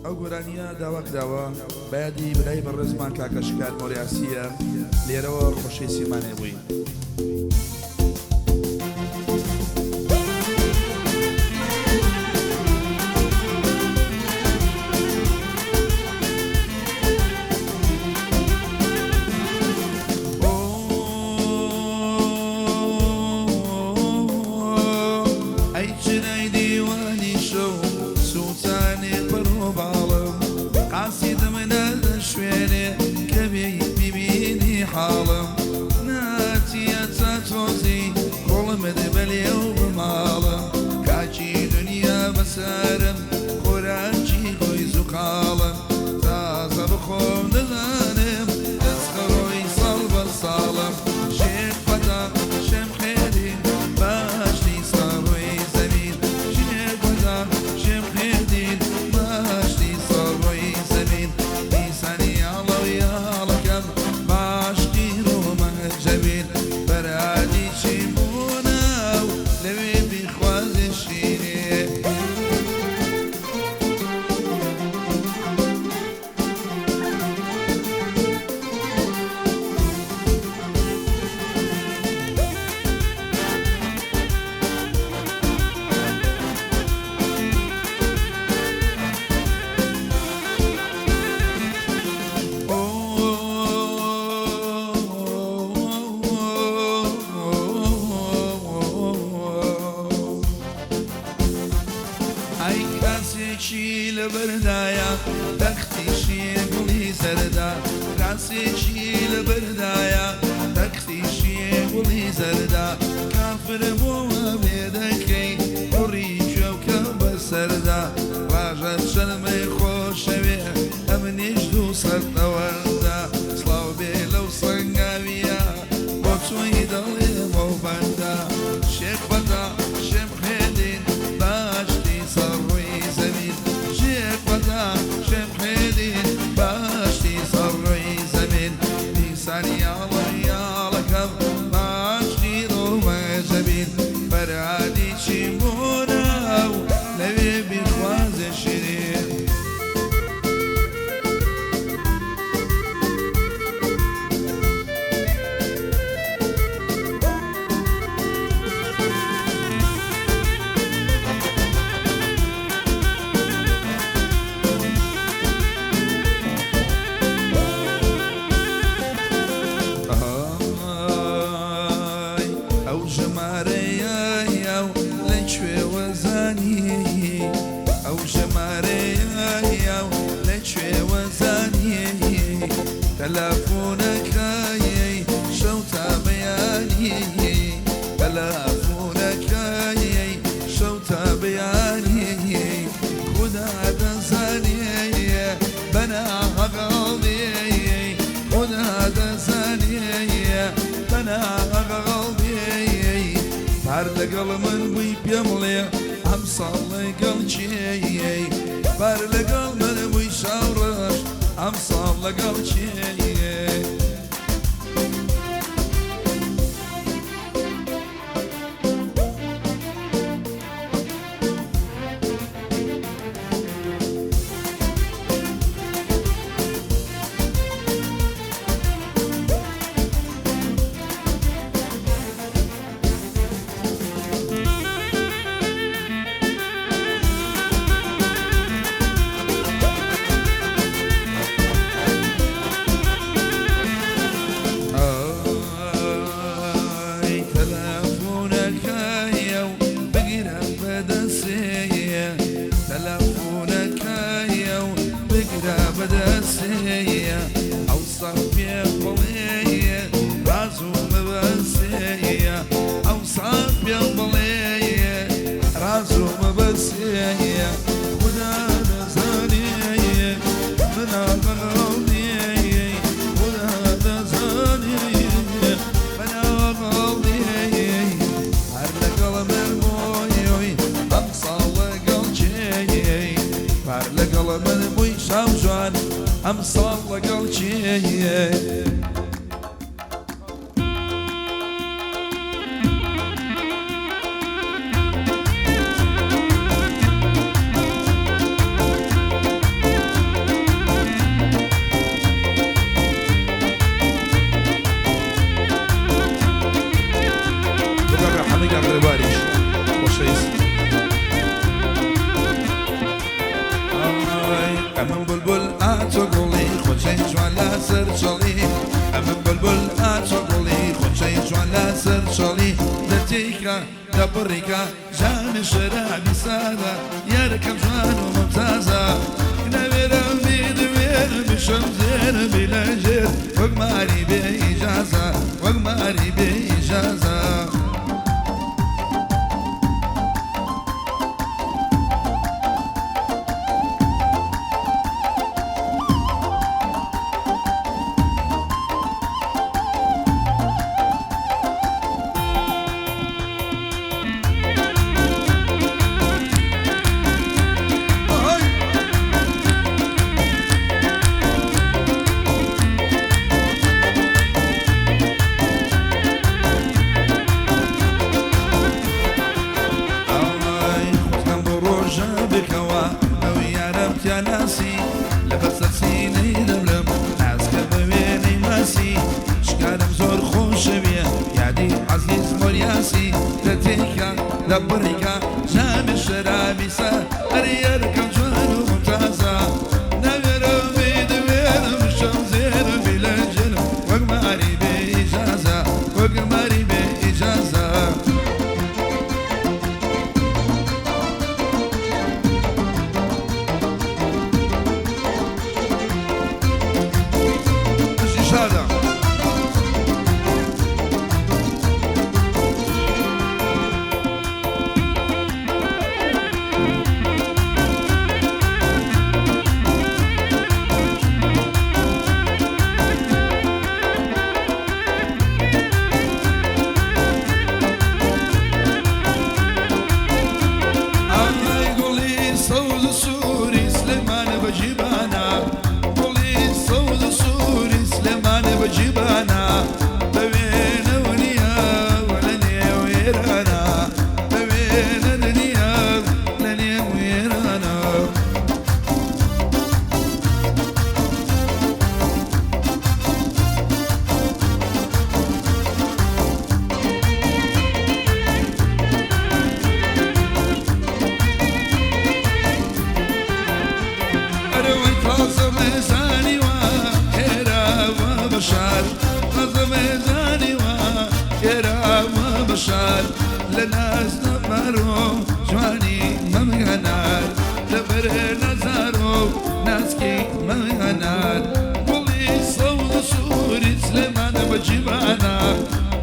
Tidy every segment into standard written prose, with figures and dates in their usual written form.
ئەو گۆرانیە داوا کراوە بە یادی برای بەڕێزمان کاکە شکار مۆریاسیە لێرەوە خۆشەویستیمانێ بووی. ئەی چرای دیوانی شەو سووتانێ پڕ و باڵم قاسیدم نەردە شوێنێ کە بێی بیبینی حاڵم ناتیە تا تۆزی گوڵمت بە لێو بماڵم کاکی دنیا بەسەرم خۆراکی گۆی زوقاڵم تازە بخۆم دەزانم دەستخەڕۆی ساڵ بە ساڵم شێخ فەتا شەمحێدین باشتی سەڕۆی زەمین شێخ فەتا شەمحێدین باشتی سەڕۆی زەمین دیسان یاڵە و یاڵەکەم باشتی ڕۆمە جەبین بەرادی چیم بۆ ناو لەوێ بیخوازێ شیرێ. ئەی کراسێکی لەبەردایە تەختیشی گوڵی زەردا کراسێکی لەبەردایە تەختیشی گوڵی زەردا کافر بۆوە بێ دەکەی کوڕی کوێوکە بەسەردا ڕاژە شەرمەی خۆشەوێ ئەمنیش دوو سەد ئەوەندا سڵاو بێ لەو سەنگاویە بۆ چۆی دەڵێ بەو بەندا شێخ فەتا شەمحێدین باشتی سەر ڕووی زەمین شێخ فەتا شەمحێدین باشتی سەر ڕووی زەمین دیسان یاڵە یاڵەکەم باشتی ڕۆمە جەبین فەرهادی چیم بۆ ناو لەوێ بیخوازێ شیرین. ئای ئەو ژمارەیە و لە کوێوە زانی ئەو ژمارەیە و لە کوێوە زانی تەلەفۆنەکەی شەو تا بەیانی تەلەفۆنەکەی شەو تا بەیانی خودا دەزانێ بەناهەغەڵێ خودا دەزانێ بەناهەغەڵێ پار لەگەڵ من بووی پێم ڵێ ئەمساڵ لەگەڵ کێی پار لەگەڵ من بووی شاوڕەش ئەمساڵ لەگەڵ کێی. ئای تەلەفۆنەکەیە و بگرە بەدەسێیە تەلەفۆنەکەیە و بگرە بەدەسێیە ئەوسا پێ بڵێیە ڕاز و مەبەسێیە ئەوسا پێ بڵێیە ڕاز و مەبەسێیە خودا دەزانێ مناغەڵێ خودا دەزانێ بەناغەڵێ هەر لەگەڵ من بۆی ئەمساڵ لەگەڵ کێی پار لەگەڵ من بووی شام جوان ئەمساڵ لەگەڵ کێی. لەسەر چاڵی دەتیکە دەبڕیکە جامی شەرابی سادە یارەکەم جوان و ممتازە نەوێرم بیدوێنم بشم زێنم بیلەژێر وەک ماری بێ ئیجازە وەک ماری بێ ئیجازە. ئاڵای خۆزگەم بۆ ڕۆژە بکەوە ئەو یارەم تیا ناسی لەبەر سەرسینەی دەمرم ناسکە بە وێنەی ماسی شکارم زۆر خۆشەوێ یادی عەزیز مۆریاسی دەتێکە دەبڕیکە جامی شەرابی سا ئەرێ یارەکەم جوان و ممتازە ناوێرم بیدوێنم شەم زێرم بیلەنجێنم وەک ماری بێ ئیجازە وەک ماری بێ ئیجازە. بژی شادە. ئای گوڵی سەوز و سووری سلێمانە بە جیبانە گوڵی سەوز و سووری سلێمانە بە جیبانە بە وێنەوە نییە لە نێو ئێرانە بە وێنە نییە لە نێو ئێرانە. ئەرەوەی تازە مێزانیوە ئێراوە بە شار تازە مێزانیوە ئێراوە بە شار لە ناز نەمەرۆ جوانی مەمهەنار لەبەر نەزارۆ ناسکی مەمهەنار گوڵی سەوز و سووری سلێمانە بە جیبانە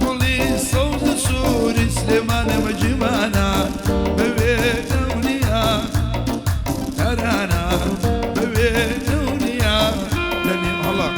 گوڵی سەوز و سووری سلێمانە بە جیبانە بە وێنەو نییە تەرانە بە وێنەو نییە لە نێو هەڵە.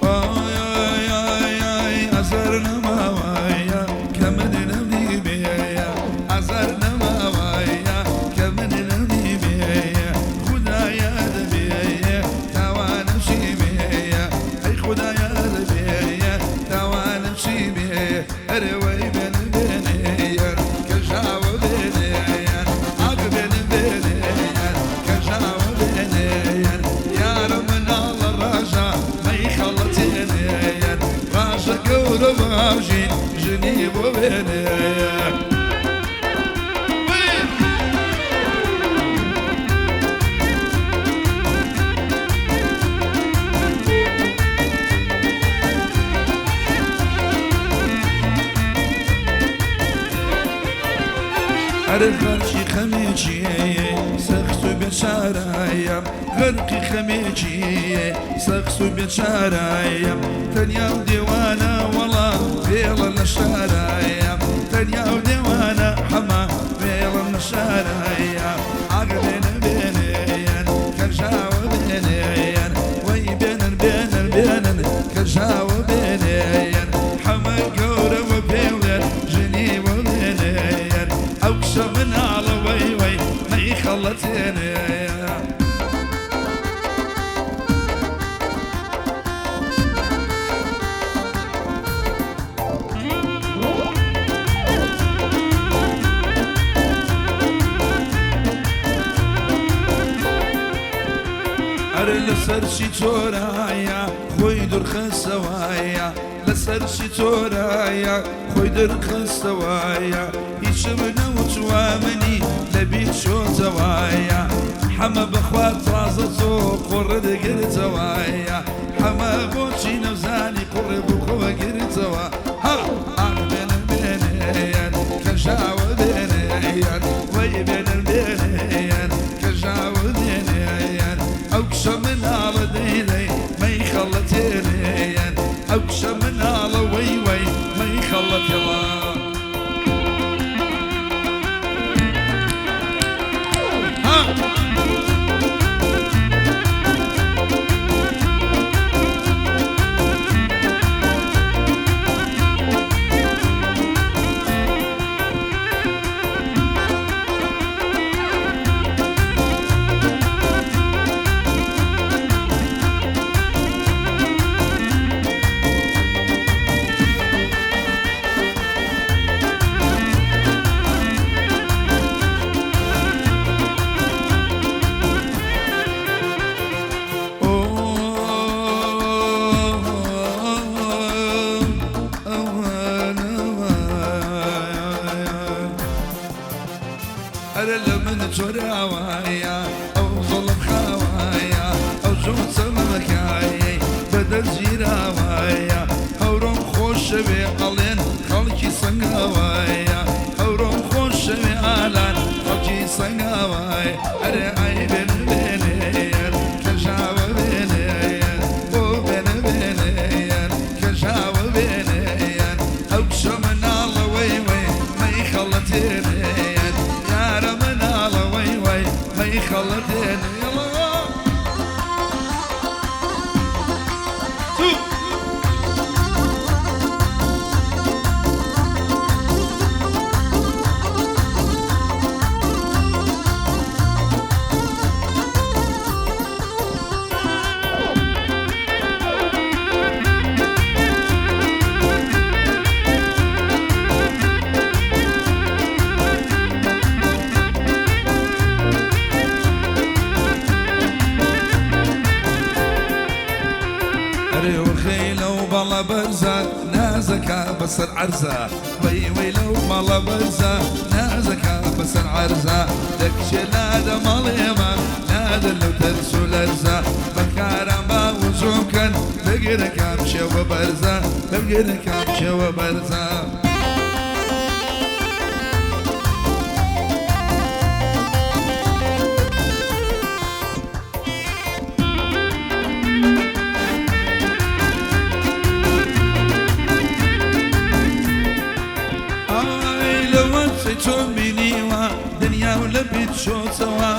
ئای ئای ئای ئای ئازار نەماوایە کە من نەمدیبێیە ئازار نەماوایە کە من نەمدیبێیە خودایە دەبێیە تاوانم چی بێیە ئەی خودایە دەبێیە تاوانم چی بێیە ئەرێ وەی بێن بێنێیان کەژاوە بێنێیان ئاگ بێن بێنێیان کەژاوە بێنێیان یارە مناڵە ڕاژە مەیخەڵەتێنێیان ڕاژە گەورە باژین ژنی بۆ بێنێیان. ئەرێ غەرقی خەمێکی سەخت و بێچارەیەم غەرقی خەمێکی سەخت و بێچارەیەم تەنیا و دێوانە وەڵا وێڵە لە شارەیەم تەنیا و دێوانە حەمە وێڵم لە شارەیە ئاگە بێنە بێنێیان کەژاوە بێنێیان وەی بێنن بێنن بێنن کەژاوە بێنێیان حەمە گەورە وە پێڵێن ژنی بۆ بێنێیان ئەو کچە مناڵە وەی وەی مەیخەڵەتێنێیان. لەسەر چی چۆرایە خۆی دوورخستەوەیە، لەسەر چی چۆرایە خۆی دەرخستەوەیە، هیچم نەوتووە منی لەبیر چۆتەوەیە. حەمە بەخوا تازە تۆ قوڕت گرتەوەیە، حەمە بۆچی نەوزانی قوڕێ بوو خۆوە گرتەوە. ها ئاخ بێنن بێنێن کەژاوە بێنێن، وەی بێنن بێنێن کەژاوە بێنێن، ئەو کچە مناڵە دەیدەی مەیخەڵەتێنێن، ئەو کچە مناڵە وەی وەی مەیخەڵەتێڵە. ها ئەرە لە من چۆراوایە ئەو زەڵم خاوایە، ئەو جووتە مەمەکایەی بەدەست گیراوایە، هەورۆم خۆشەوێ ئەڵێن خەڵکی سەنگاوایە، هەورۆم خۆشەوێ ئالان خەڵکی سەنگاوایە. ئەرێ ئای بێنە بێنێن کەژاوە بێنێن، بۆ بێنە بێنێن کەژاوە بێنێن، ئەو کچە مناڵە وەی وەی مەیخەڵەتێنێن، یارە مناڵە وەی وەی مەیخەڵەتێنێ. یەڵا تو ئەرێ وەخەی لەو باڵا بەرزە نازەکە بەسەر عەرزە، وەی وەی لەو ماڵە بەرزە نازەکە بەسەر عەرزە، دەکچێ لادە ماڵێمە نادە لەو تەرس و لەرزە، بەکاران با وزۆ بکەن بگرەکام چێوە بەرزە، بگرەکام چێوە بەرزە. ئای لەوەچەی چۆن بینیوە دنیا و لە بیت چۆتەوە،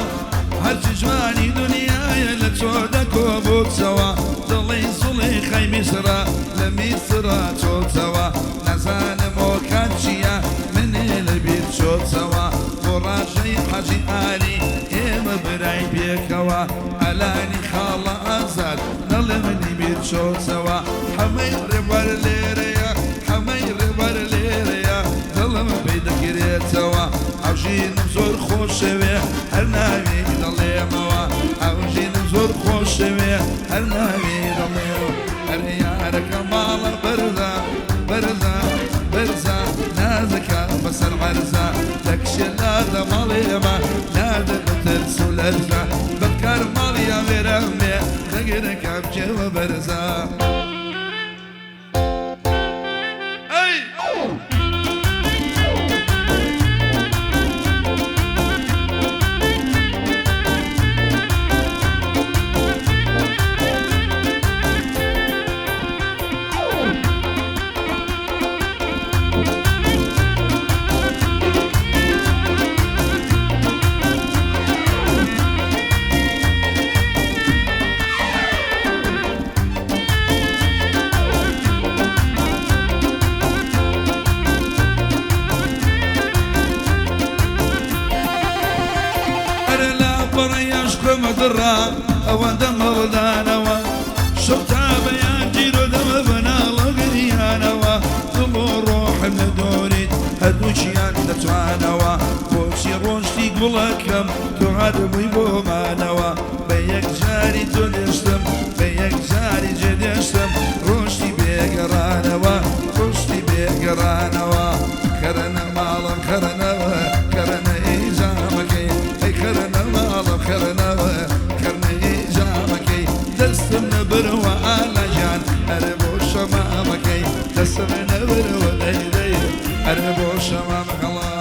هەرچی جوانی دنیایە لە چۆدە کۆبووتەوە، دڵی زوڵی خەی میسرە لە میسرە چۆتەوە، نازانم ئۆکات چییە منێ لە بیر چۆتەوە، بۆ ڕاژەی حەجی ئالی ئێمە برای پێکەوە، ئەلانی خاڵە ئازاد نەڵێ منی بیر چۆتەوە، حەمەی ڕێبوار لێرەیە حەمەی ڕێبوار لێرەیە دڵم پێی دەگرێتەوە، ئەوژینم زۆر خۆشەوێ هەر ناوی دەڵێمەوە، ئەوژینم زۆر خۆشەوێ هەر ناوی دەڵێمەوە. ئەرێ یارەکە ماڵە بەرزە بەرزە بەرزە نازەکە بەسەر عەرزە، دەکشێ لادە ماڵێمە نادە لە ترس و لەرزە، بەدکار ماڵیان وێرەمێ دەگرەکە بچێوە بەرزە. ئەی ئەرە لا پەڕەیاش کوێمە دڕا ئەوەندە مەڵدانەوە، شەو تا بەیان گیرۆ دەمە بەناڵە گریانەوە، دڵ و ڕۆحم لە دۆریت هەردووکیان دەتوانەوە، بۆچی ڕۆشتی گوڵەکەم تۆ هەربووی بۆمانەوە، بە یەکجاری تۆ لێشت بێگەڕانەوە پشتی بێگەڕانەوە خەرەنە ماڵم خەرەنەوە خەرەنە ئیجامەکەی ئەی خەرەنە ماڵم خەرەنەوە خەرنە ئیجامەکەی دەستم نەبرەوە ئالاجان ئەرێ بۆ شەمامەکەی دەستم نەبرەوە دەی دەی ئەرێ بۆ شەمامەکەڵا.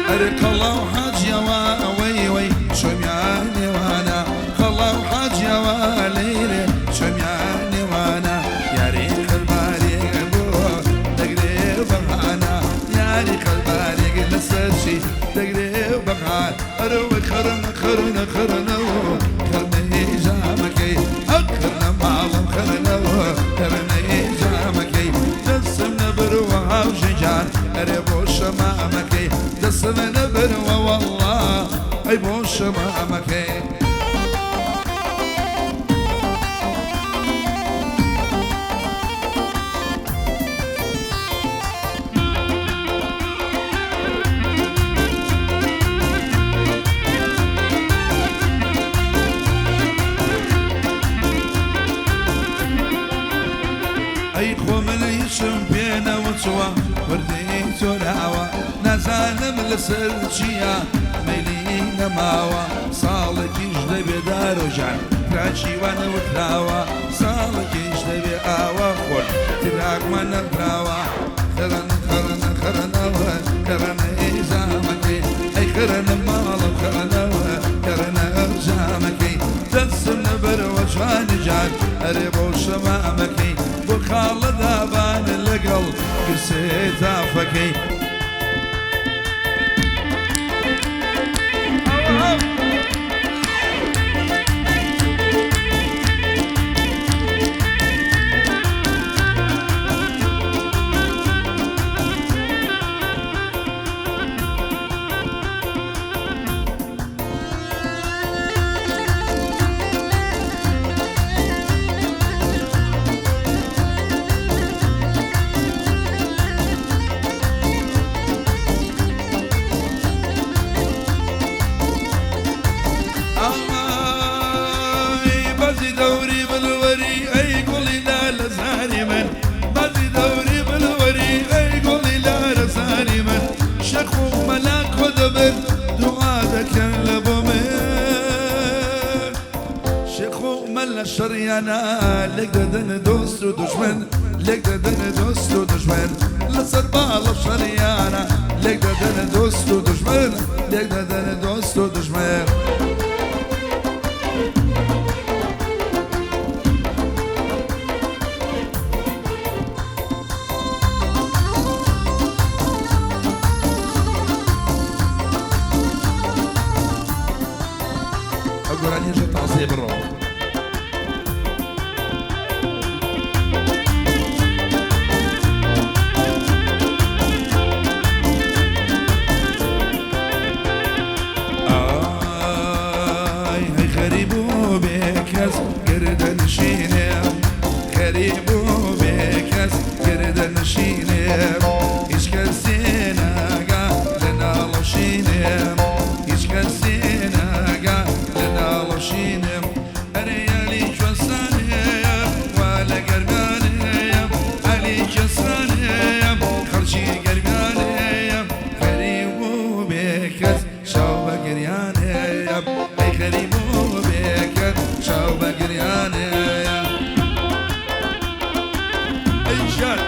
ئەرێ قەڵا و حاجیەوە وەی وەی چۆمیان نێوانە قەڵا و حاجیەوە لەیرێ چۆمیان نێوانە یاری قەلبارێک بۆ دەگرێ بەغانە یاری قەلبارێک لەسەرچی دەگرێ بەغان ئەرەوەی خەرنە خەرنە خەرنەوە خەرنەی جامەکەی ئەخرنە ماڵم خەرنەوە خەرنەی جامەکەی دەستم نەبرەوە هاوژەجان ئەرێ بۆ شەمامەکەی دەستم نەبرەوە وەڵڵا ئەی بۆ شەمامەکەی. ئەی خۆ من هیچم پێ نەوتووە وردەی تۆراوە نازانم لەسەر چییە مەیلی نەماوە ساڵێکیش دەبێ دارۆژان تراکیوان نەوتراوە ساڵێکیش دەبێ ئاوا خۆن تراکمان نەبراوە خەرەن خەرەن خەرەنەوە خەرەنە ئیزامەکەی ئەی خەرەنە ماڵم خەرەنەوە خەرەنە جامەکەی دەستم لەبەرەوە جوانی جان ئەرێ بۆ شەمامەکەی بۆ خاڵە دابان لەگەڵ گرسێ تافەکەی. ئای بەزی دەوری بلوەری ئەی گوڵی لالە زاری من بەزی دەوری بلوەری ئەی گوڵی لالە زاری من شەخ و مەلا کۆ دەبن دوعا دەکەن لە بۆ من شێخ و مەلا شەڕیانە لێک دەدەن دۆست و دوژمن لێک دەدەن دۆست و دوژمن لەسەر باڵە شەڕیانە لێک دەدەن دۆست و دوژمن لێک دەدەن دۆست و دوژمن. ئەو گۆرانیەشە تازەیە بڕۆ. ئای هەی غەریب و بێکەس گردەنشینێم غەریب و بێکەس گردەنشینێم هیچ کەسێ ناگا لە ناڵەشینێم هیچ کەسێ ناگا لە ناڵەشینێم ئەرێ یالی کوێستانێم وا لە گەرمیانێم ئەلی کوێستانێم خەڵکی گەرمیانێم غەریب و بێکەس چاو بە گریانێم ئەی غەریب و بێکەس چاو بە گریانێم ئەی ژیان.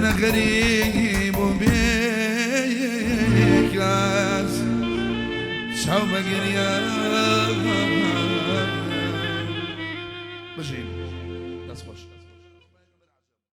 مەکەنە غەریب و بێکەس چاو بەگریان بژین.